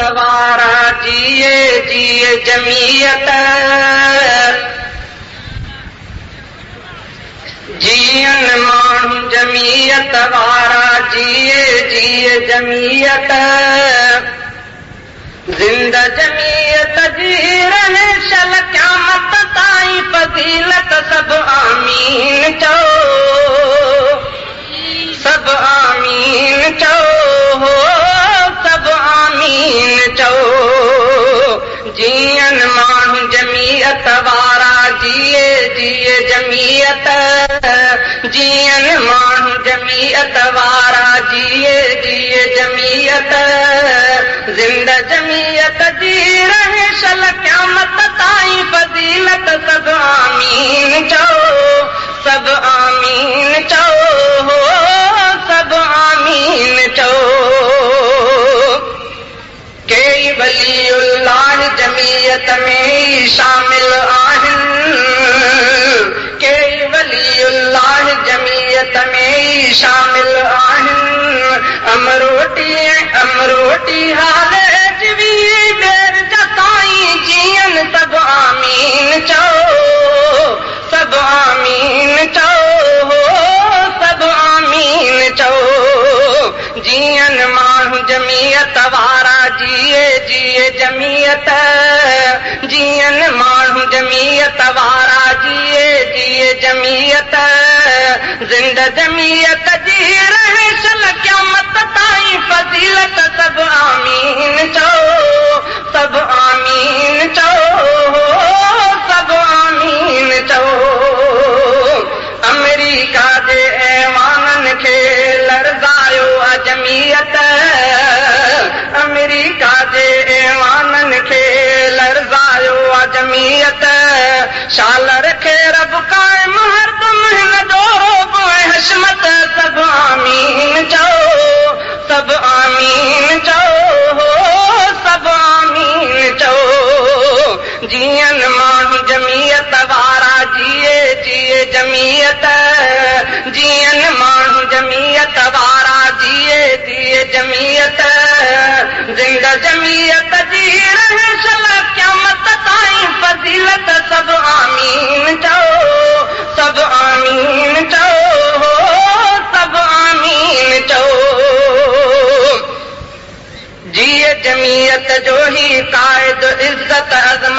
وارا جيئي جيئي جميعت جيئن ماڻهو جميعت وارا جيئي جيئي جميعت زنده جميعت جي رهي شل قيامت تائين فضيلت سڀ آمين چئو سڀ آمين چئو سڀ آمين چئو جيئن ماڻهو جميعت وارا جيئي جيئي جميعت جيئن ماڻهو جميعت وارا جيئي جيئي جميعت زنده جميعت جي رهي شل قيامت تائين فضيلت سڀ آمين چئو سڀ آمين چئو سڀ آمين چئو. ڪيئي ولي الله جميعت ۾ ئي شامل آهن. ڪيئي ولي الله جميعت ۾ ئي شامل آهن. امروٽي ۽ امروٽي هاليجوي ٻير جا سائين جيئن سڀ آمين چئو سڀ آمين چئو سڀ آمين چئو. جيئن ماڻهو جميعت وارا جيئي جيئي جميعت جيئن ماڻهو جميعت وارا جيئي جيئي جميعت زنده جميعت جي رهي شل قيامت تائين فضيلت سڀ آمين چئو سڀ آمين چئو سڀ آمين چئو. آمريڪا جي ايوانن کي لرزايو آ جميعت آمريڪا جي ايوانن کي لرزايو آ جميعت شال رکي رب قائم هردم هن جو رعب ۽ حشمت سڀ آمين چئو سڀ آمين چئو سڀ آمين چئو. جيئن ماڻهو جميعت وارا جيئي جيئي جميعت جيئن ماڻهو جميعت وارا جيئي جيئي جميعت زنده جميعت جي رهي شل قيامت تائين فضيلت سڀ آمين چئو سڀ آمين چئو سڀ آمين چئو. جيئي جميعت جو هي قائد عزت عظمت.